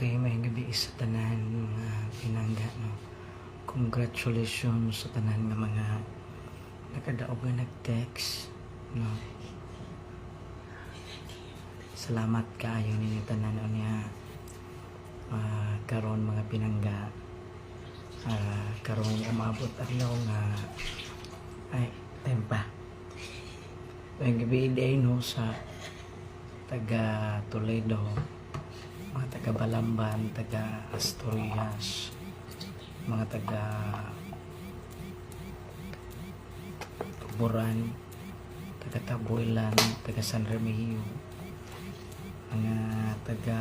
Okay, maayong gabi sa tanan, mga pinangga, no. Congratulations sa tanan nga mga nakadaog nga nag-text, no. Salamat kaayo ninyo tanan unya karon, mga pinangga, karon umabot adlaw nga ay time pa. Maayong gabi diay, no, sa taga Toledo, mga taga Balamban, taga Asturias, mga taga Tuburan, taga Tabuelan, taga San Remigio, mga taga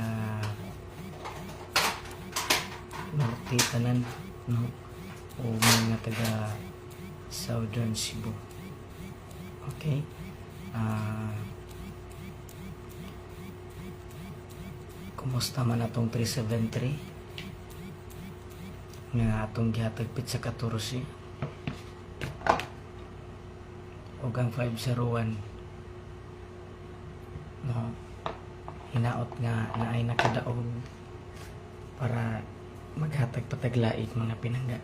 Norte tanan, no, o mga taga Southern Cebu. Okay? Kumusta man atong 373 nga atong gihatag petsa 14 ug ang 501, no? Hinaot nga naay nakadaog para maghatag pataglaig, mga pinangga.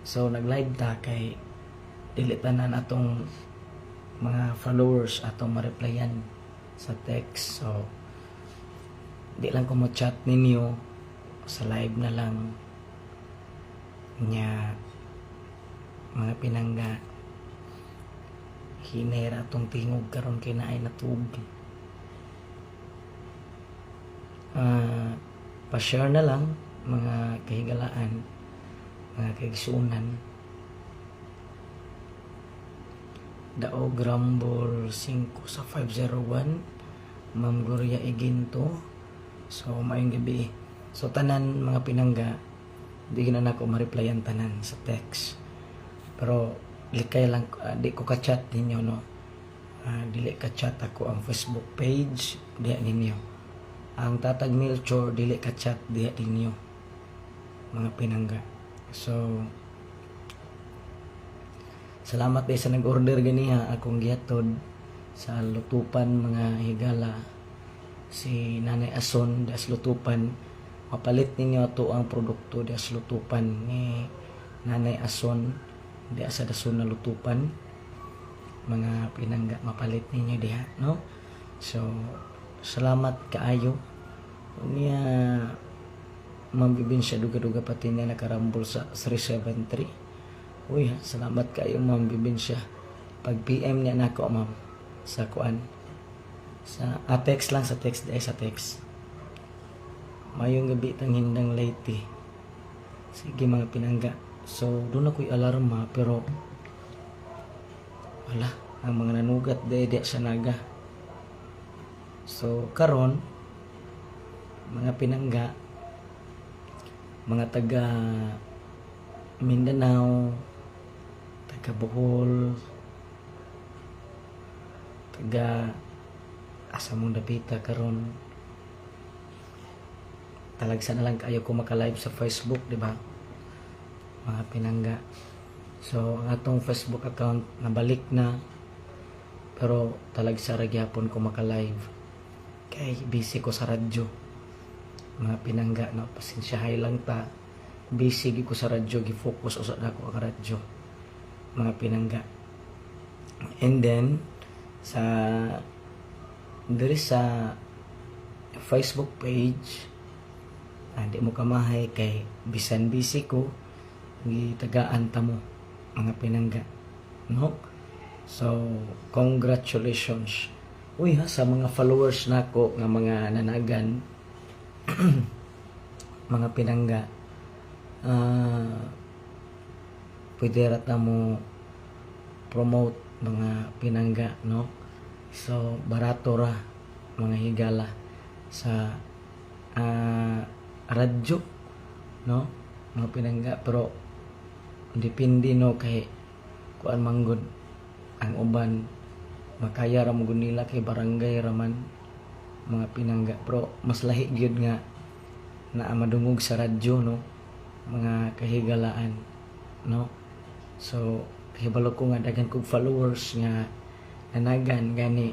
So nag-live ta kay dili tanan atong mga followers atong ma-replyan sa text. So di lang ko mo chat ninyo sa live na lang nya, mga pinangga. Hinay ra atong tingog karon kay naay natug. Pa-share na lang, mga kahigalaan, mga kaigsunan. Daog Rumble 5 sa 501, Ma'am Gloria Iginto. So maayong gabi. So tanan, mga pinangga, di na nako ma-replyan tanan sa text. Pero likay lang, di ko ka-chat ninyo, no. Dili ka-chat ako ang Facebook page diha ninyo. Ang Tatag Milchor, dili ka-chat diha ninyo, mga pinangga. So salamat din sa nag-order ganiha akong gihatod sa Lutupan, mga higala, si Nanay Ason das Lutupan. Mapalit ninyo ato ang produkto das Lutupan ni Nanay Ason diha sa Dason na Lutupan, mga pinangga. Mapalit ninyo diha, no. So salamat kaayo niya, Ma'am Bibinsya. Duga-duga pati niya nakarambol sa 373. Uy, salamat kayo, Ma'am Bibinsya. Pag PM niya nako, ma'am, sa kuan. Sa text lang, sa text eh, sa text. Mayong gabi, Tanghindang Leyte. Sige, mga pinangga. So doon ako'y alarma, pero wala ang mga nanugat di di sa Naga. So karon, mga pinangga, mga taga Mindanao, taga Bohol, taga asa mong dapita karon, talagsa na lang kayo ko maka-live sa Facebook, di ba, mga pinangga? So ang atong Facebook account nabalik na, pero talagsa ra gyapon ko maka-live kay busy ko sa radyo, mga pinangga, no. Pasensyahay lang ta, busy gyud ko sa radyo, gi-focus usab nako ang radyo, mga pinangga. And then sa diri sa Facebook page, di mo kamahay kay bisan busy ko, gitagaan ta mo, mga pinangga, no. So congratulations, uy ha, sa mga followers nako nga mga nanagan, mga pinangga. Pwede ra ta mo promote, mga pinangga, no. So barato ra, mga higala, sa radyo, no, mga pinangga. Pero depende, no, kay kuan manggod ang uban, makaya ra mo gud nila kay barangay ra man, mga pinangga. Pero mas lahi gyud nga naa madungog sa radyo, no. mga kahigalaan, no? So hibalo ko nga daghan kog followers nga nanagan, gani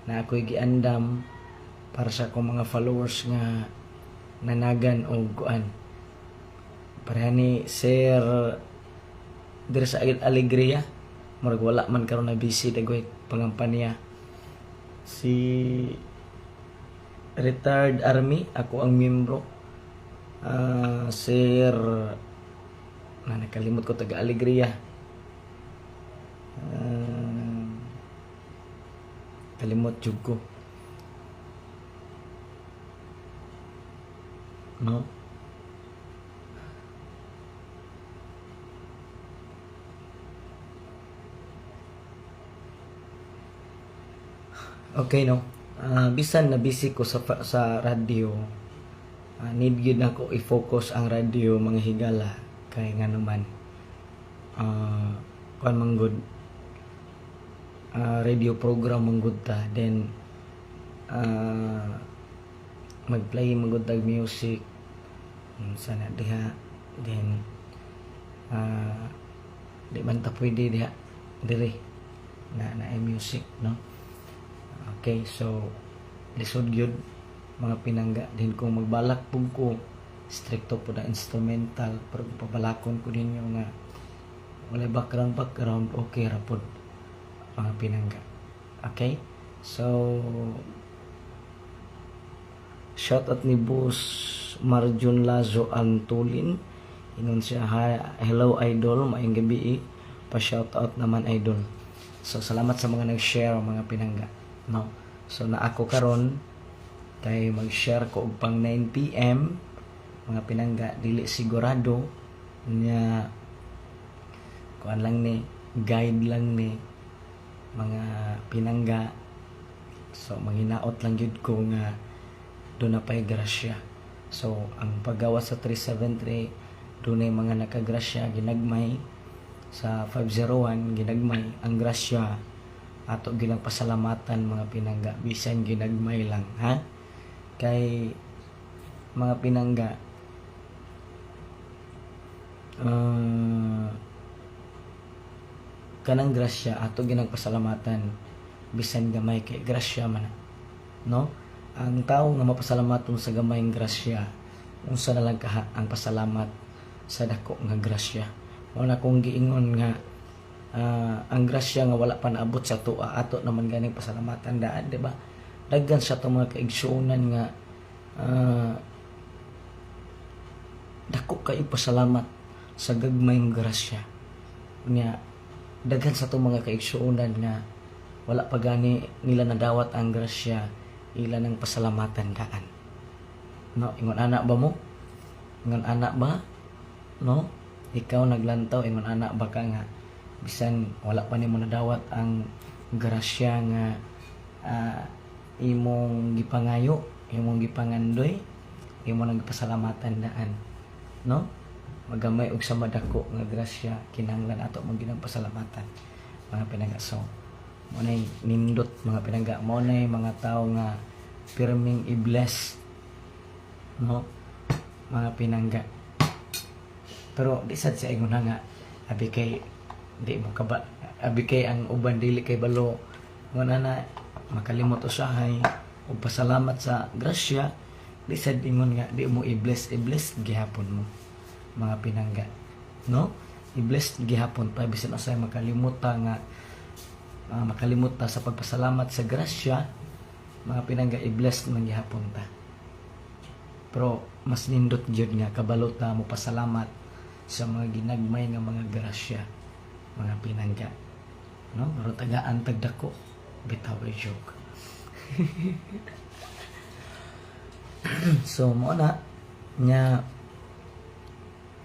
na ako'y giandam para sa akong mga followers nga nanagan og kuan. Pareha ni Sir diri sa Alegria, murag wala man karon, na busy dagoy pangampanya. Si retired army, ako ang miyembro. Sir na nakalimot ko, taga Alegria. Kalimot jud ko, no? Okay, no? Bisan na busy ko sa radyo, need gyud nako i-focus ang radyo, mga higala, kay nga naman kuan man gud, radio program man gud ta, then mag-play man gud tag music sana diha, then di man ta pwede diha diri na na music, no? Okay, so lisod gyud, mga pinangga. Din kung magbalak pug ko stricto po na instrumental, pero kung pabalakon ko ninyo nga walay background background, okay ra pod, mga pinangga. Okay, so shout out ni Boss Marjun Lazo Antulin. Ingon siya, "Hi, hello idol, maayong gabi. Pa shout out naman, idol." So salamat sa mga nag-share, mga pinangga, no? So na ako karon kay mag-share ko og pang 9 PM, mga pinangga, dili sigurado nya, kuan lang ni, guide lang ni, mga pinangga. So manghinaot lang gyud ko nga doon na pa'y grasya. So ang paggawa sa 373, dunay mga nakagrasya ginagmay, sa 501 ginagmay ang grasya. Ato gilang pasalamatan, mga pinangga, bisan ginagmay lang, ha? Kay mga pinangga, kanang grasya ato ginang pasalamatan bisan gamay kay grasya man, no? Ang tao nga mapasalamaton sa gamayng grasya, unsa na lang kaha ang pasalamat sa dako nga grasya? Mao na kung giingon nga ang grasya nga wala pa naabot sa tuwa, ato naman ganing pasalamatan daan, di ba? Daghan sa atong mga kaigsuonan nga dako kayo pasalamat sa gagmayng grasya nya. Daghan sa atong mga kaigsuonan nga wala pa gani nila nadawat ang grasya, ila nang pasalamatan daan, no? Ingon anak ba mo? Ingon anak ba, no? Ikaw naglantaw, ingon anak ba ka nga bisan wala pa nimo nadawat ang grasya nga imong gipangayo, imong gipangandoy, imo nang gipasalamatan daan, no? Magamay og sa madako nga grasya, kinahanglan ato mong ginang pasalamatan, mga pinangga. So mo nay nindot, mga pinangga, mo nay mga tao nga pirming i-bless, no, mga pinangga. Pero di sad sa ingon nga abi kay di mo kaba, abi kay ang uban dili kay balo mo na makalimot usahay og pasalamat sa grasya. Di sad ingon nga di mo i-bless, i-bless gihapon mo, mga pinangga, no? I-bless gihapon pa bisan usay makalimot ta nga makalimot ta sa pagpasalamat sa grasya, mga pinangga, i-bless man gihapon ta. Pero mas nindot gyud nga kabalo ta mo pasalamat sa mga ginagmay nga mga grasya, mga pinangga, no? Pero tagaan tagdako bitaw, ay joke. So mo na nya,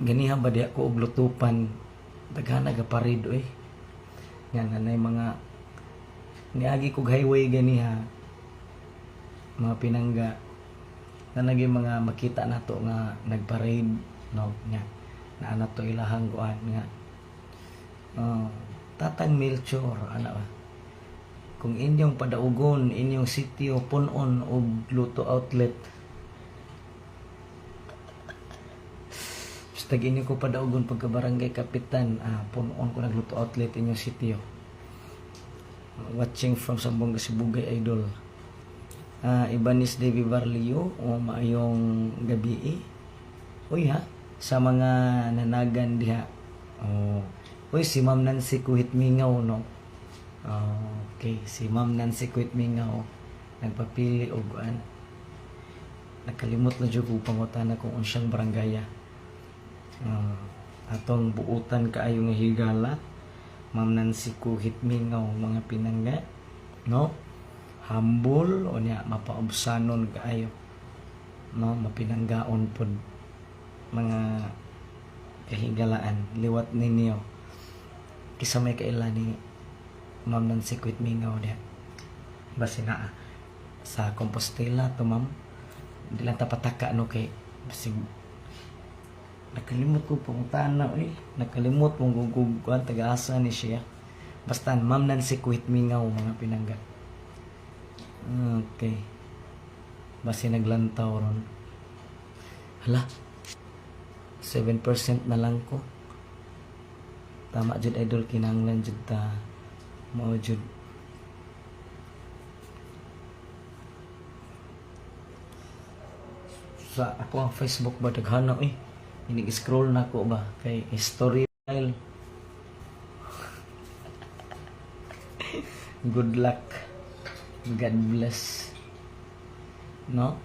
ganiha ba diha ko og lutupan, daghan nagaparid oy nga nanay mga niagi kog highway ganiha, mga pinangga, na naging mga makita nato nga nagparade, no? Nga naa na to ilahang kuan nga Tatang Melchor ana ba, kung inyong padaugon inyong sitio, punon og luto outlet. Basta inyo ko padaugon pagka barangay kapitan, punoon ko nagluto outlet inyong sitio. Watching from Zamboanga Sibugay, idol. Ibanis Devi Barlio, o maayong gabi eh. Uy ha, sa mga nanagan diha. Oh. Uy, si Ma'am Nancy Kuhit Mingaw, no? Oh, okay, si Ma'am Nancy Kuhit Mingaw nagpapili og kuan. Nakalimot na jud ko pangutana kung unsang barangaya. Atong buutan kaayo nga higala. Ma'am Nancy Kuhit Mingaw, mga pinangga, no? Humble o niya mapaubsanon kaayo. No, mapinanggaon pod mga kahigalaan liwat ninyo kisa may kaila ni Ma'am Nancy Kuhit Mingaw diha basi naa sa Compostela to, ma'am. Di lang tapataka, no, kay basig nakalimot ko pangutana eh, nakalimot mong gugug kuan taga-asa ni siya. Basta Ma'am Nancy Kuhit Mingaw, mga pinangga. Okay, basi naglantaw ron. Hala, 7% na lang ko. Tama jud, idol, kinahanglan jud ta mao jud. Sa ako ang Facebook ba, daghana eh. Inig-scroll na ko ba kay history file. Good luck. God bless. No?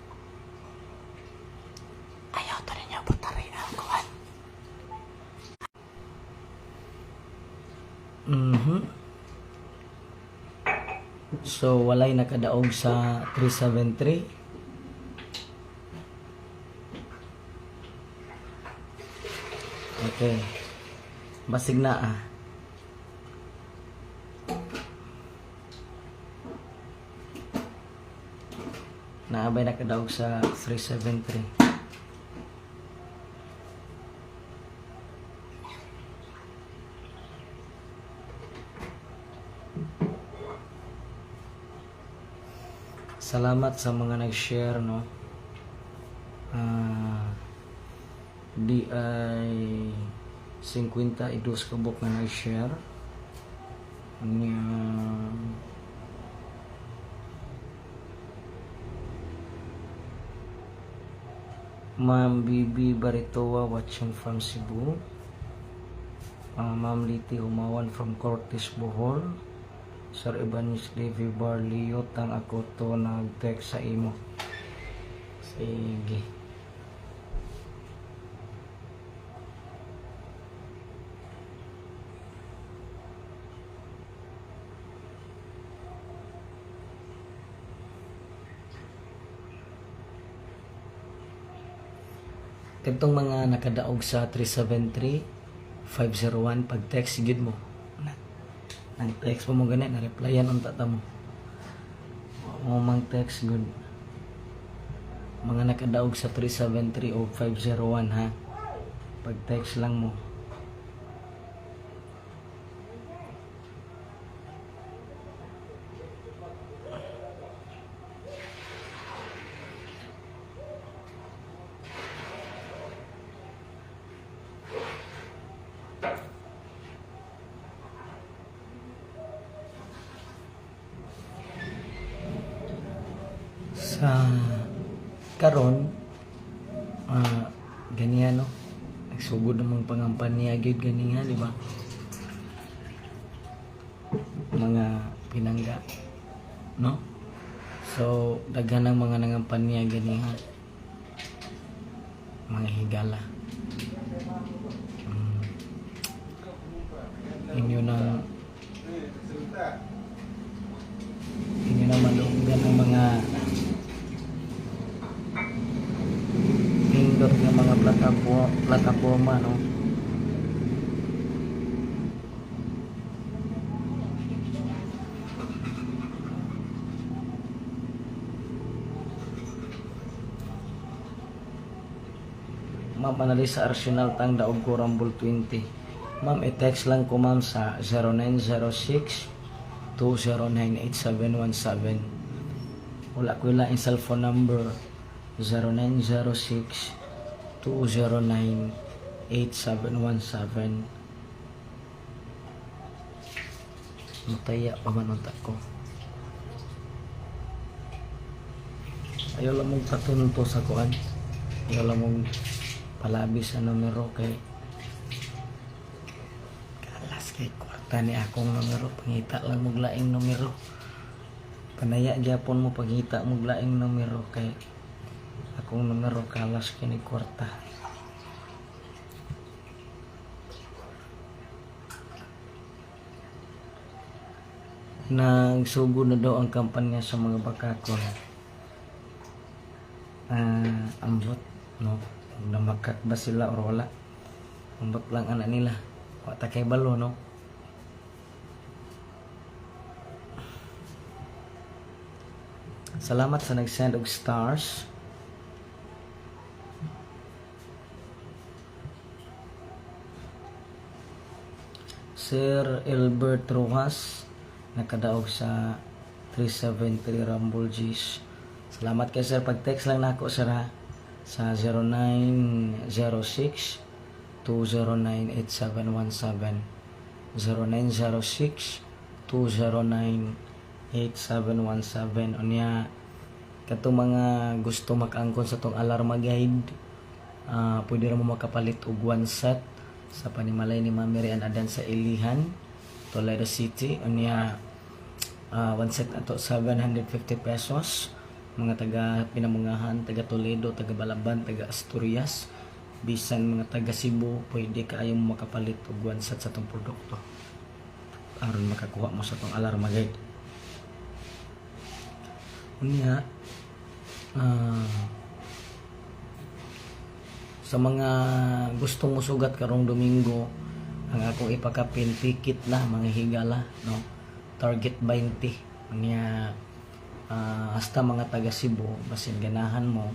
Ayaw to ninyo butari ang kuan. So walay nakadaog sa 373. Okay. Basig na ah. Naabay nakadaog sa 373. Salamat sa mga nag-share, no. Di ay 52 kabuk na nag-share. Anya Ma'am Bibi Baritoa watching from Cebu. Ma'am Liti Humawan from Cortes, Bohol. Sir Ibanis Levi Barlio, tang ako to nag-text sa imo. Sige. Kadtong mga nakadaog sa 373 501, pag text gid mo. Na, nang text mo mo gani na replyan unta ta mo. Mo mang text good. Mga nakadaog sa 373 o 501 ha. Pag text lang mo. Sa karon ganiya no, nagsugod namang pangampanya gyud ganiya, di ba, mga pinangga, no? So daghan ng mga nangampanya ganiha, mga higala. Inyo nang malunggan ang mga pindot ng mga plataforma, no? Ma'am Analisa Arsenal, tang daog ko Rumble 20. Ma'am, i-text lang ko, ma'am, sa 0906 2098717. Wala ko lang yung cellphone number, 0906 209 8717. Mutaya pa man unta ko. Ayaw lang mong patunto sa kuan. Ayaw lang mong palabi sa numero kay kalas kay kwarta ni akong numero. Pangita lang mong laing numero. Panaya gyapon mo pangita mong laing numero kay akong numero kalas kini kwarta. Nagsugod na daw ang kampanya sa mga bakakon. Ambot, no? Namakak ba sila or wala? Ambot lang anak nila. Wa ta kay balo, no? Salamat sa nag-send og stars. Sir Albert Rojas, nakadaog sa 373 Rumble G's. Salamat kay sir. Pag-text lang nako, sir, ha, sa 0906 209 8717, 0906 209 8717. Unya katong mga gusto makaangkon sa tong alarma guide, pwede ra mo makapalit og one set sa panimalay ni Ma'am Mary Ann Adan sa Ilihan, Toledo City. Unya one set ato 750 pesos. Mga taga Pinamungahan, taga Toledo, taga Balaban, taga Asturias, bisan mga taga Cebu, pwede kaayo mo makapalit og one set sa tong produkto aron makakuha mo sa tong alarma guide. Unya sa mga gusto mo sugat karong Domingo, ang akong ipakapin ticket na, mga higala, no? Target 20. Unya hasta mga taga Cebu, basin ganahan mo,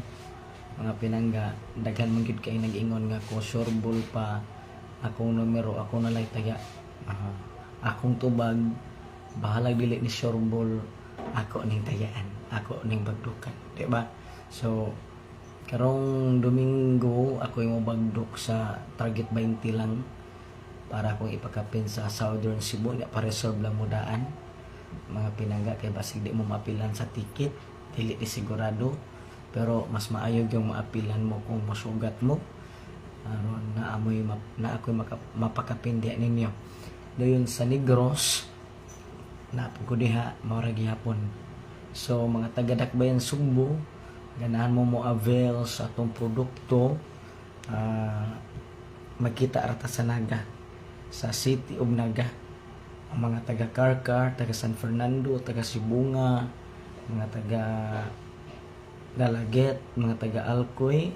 mga pinangga, daghan man gyud kay nag-ingon nga ko sureball pa akong numero, ako na lang taga. Akong tubag, bahalag dili ni sureball, ako ning tayaan, ako ning bagdukan, di ba? So karong Domingo ako yung bagdok sa target 20 lang para akong ipakapin sa Southern Cebu nya, pa-reserve lang mo daan, mga pinangga, kay basig di mo maapilan sa ticket, dili di sigurado, pero mas maayo yung maapilan mo kung masugat mo aron na amoy na ako'y mapakapin diha ninyo. Dayon sa Negros na ko diha, mao ra gihapon. So mga taga Dakbayan Sugbo, ganahan mo mo avail sa atong produkto, magkita ra ta sa Naga, sa City of Naga. Ang mga taga Carcar, taga San Fernando, taga Sibonga, mga taga Dalaguete, mga taga Alcoy,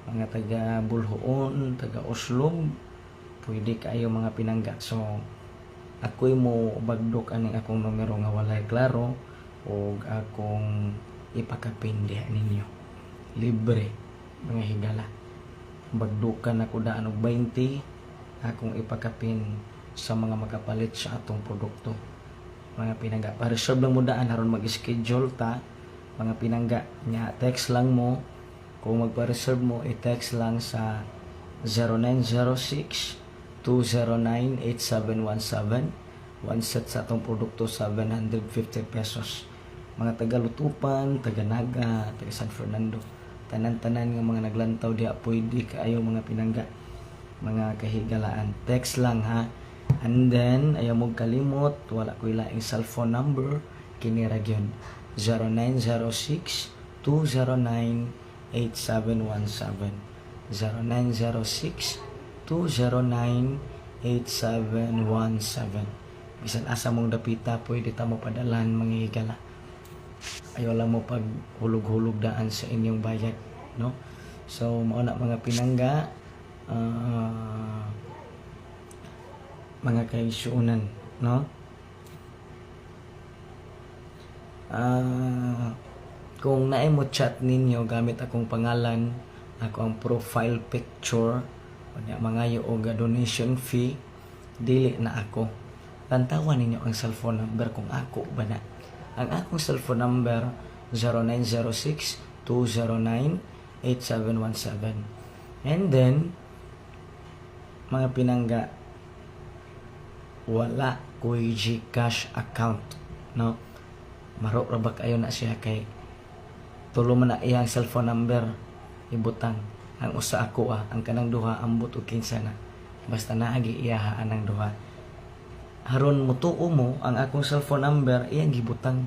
mga taga Boljoon, taga Oslob, pwede kayo, mga pinangga. So ako'y mo bagdok aning akong numero nga walay klaro og akong ipakapin diha ninyo. Libre, mga higala. Bagdukan ako daan og 20, akong ipakapin sa mga makapalit sa atong produkto. Mga pinangga, pa-reserve lang mo daan aron mag-schedule ta, mga pinangga. Nya text lang mo kung magpa-reserve mo, i-text lang sa 0906 209 8717. One set sa atong produkto 750 pesos. Mga taga Lutupan, taga Naga, taga San Fernando, tanan-tanan nga mga naglantaw diha, pwede kaayo, mga pinangga, mga kahigalaan. Text lang ha. And then ayaw mo kalimot, wala ko ilaing cellphone number, kini ra gyud, 0906 209 8717, 0906 209 8717. Bisan asa mong dapita, pwede ta mo padalan, mga higala. Ayaw lang mo pag hulog-hulog daan sa inyong bayad, no? So mao na, mga pinangga, mga kaisuunan, no? Kung naay mo chat ninyo gamit akong pangalan, ako ang profile picture, unya mangayo og donation fee, dili na ako. Tantawan ninyo ang cellphone number kung ako ba na. Ang akong cellphone number 0906 209 8717. And then Mga pinangga, wala ko'y GCash account, no? Maro ra ba kayo na siya kay tulo man na iyang cellphone number ibutang. Ang usa ako ah, ang kanang duha ambot og kinsa na. Basta naagi iyaha anang duha. Haron mutuo mo, ang akong cellphone number iyang gibutang.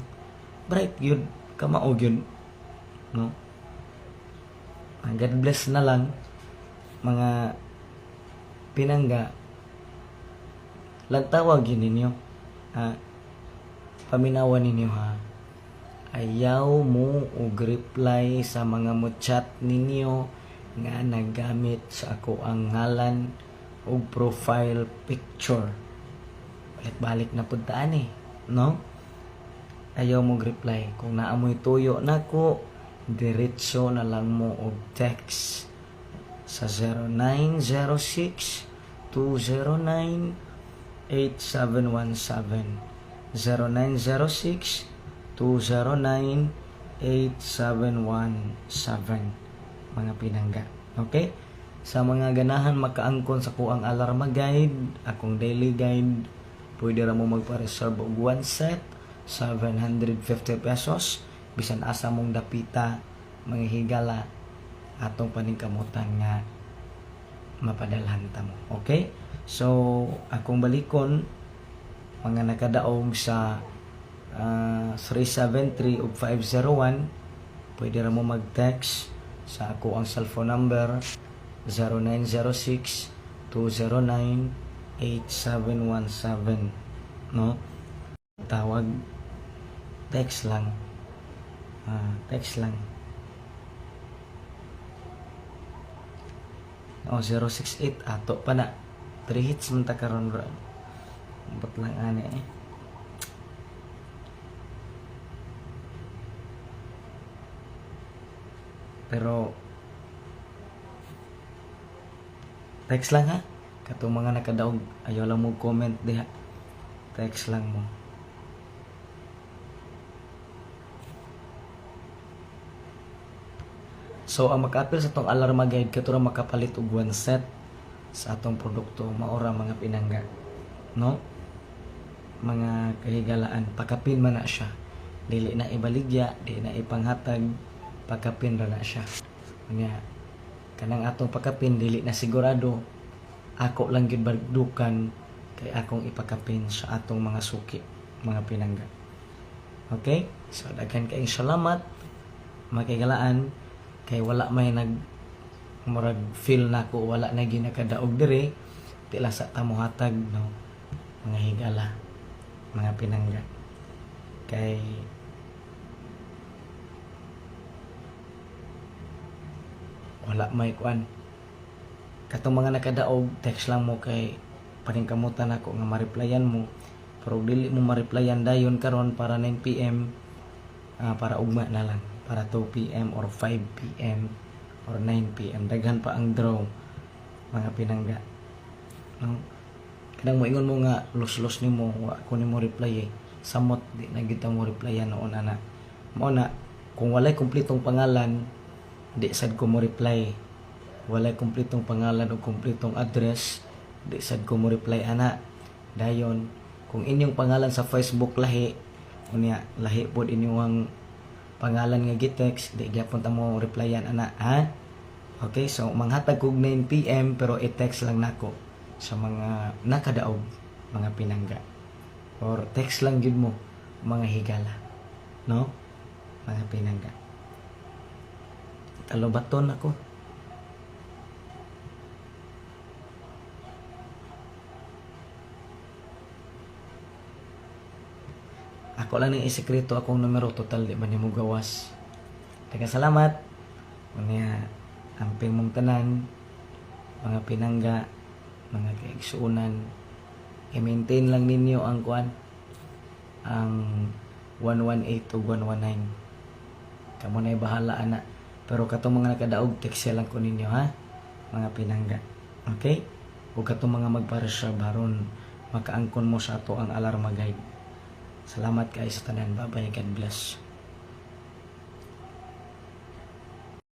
Bright gyud, kamao gyud, no? Ang God bless na lang, mga pinangga, lantawag yun ninyo, ha? Paminawan ninyo, ha? Ayaw mo og reply sa mga mo chat ninyo nga naggamit sa ako ang ngalan og profile picture. Balik-balik na pud ta ani, no? Ayaw mo reply. Kung naa mo'y tuyo nako, diretso na lang mo og text sa 0906 209 8717, 0906 209 8717, mga pinangga. Okay? Sa mga ganahan makaangkon sa kuang alarma guide, akong daily guide, pwede ra mo magpa-reserve og one set, 750 pesos, bisan asa mong dapita, mga higala, atong paningkamutan nga mapadalhan ta mo. Okay? So, akong balikon, mga nakadaog sa 373 ug 501, pwede ra mo mag-text sa ako ang cellphone number 0906 209 8717, no? Tawag, text lang. Ah, text lang. Oh, 068 ato pa na. 3 hits man ta karon, bro. Ambot lang ani eh. Pero text lang, ha. Katong mga nakadaog, ayaw lang mo comment diha. Text lang mo. So ang makaapil sa tong alarma guide, kato ra makapalit og one set sa atong produkto, maora, mga pinangga. No? Mga kahigalaan, pakapin man na siya. Dili na ibaligya, di na ipanghatag, pakapin ra na siya. Nya kanang atong pakapin dili na sigurado, ako lang gyud bardukan kay akong ipakapin sa atong mga suki, mga pinangga. Okay? So daghan kaayong salamat, mga kahigalaan, kay wala may nag murag feel nako wala na ginakadaog dire, di lang sa tamuhatag, no, mga higala, mga pinangga, kay wala may kuan. Katong mga nakadaog, text lang mo kay paningkamutan ako nga ma-replyan mo. Pero dili mo ma-replyan dayon karon para 9 p.m., para ugma na lang, para 2 p.m. or 5 p.m. or 9 p.m. Daghan pa ang draw, mga pinangga, no? Kanang moingon mo nga los-los nimo, wa ko nimo reply eh, samot di na gyud ta mo replyan noon ana. Mao na kung walay kumpletong pangalan, di sad ko mo reply. Walay kumpletong pangalan o kumpletong address, di sad ko mo reply ana. Dayon kung inyong pangalan sa Facebook lahi, unya lahi pod inyong pangalan nga gitext, di gyapon ta mo replyan ana, ha? Okay, so manghatag kog 9 p.m. pero i-text lang nako sa mga nakadaog, mga pinangga, or text lang gyud mo, mga higala, no, mga pinangga. Talobaton ako. Ako lang ning isekreto akong numero, total di man nimo gawas. Daghang salamat. Unya amping mong tanan, mga pinangga, mga kaigsuonan. I-maintain lang ninyo ang kuan, ang 118 ug 119. Kamo na bahala ana. Pero katong mga nakadaog, text lang ko ninyo, ha, mga pinangga. Okay? Ug katong mga magpa-reserve haron makaangkon mo sa ato ang alarma guide. Salamat kay sa tanan. Bye-bye. God bless.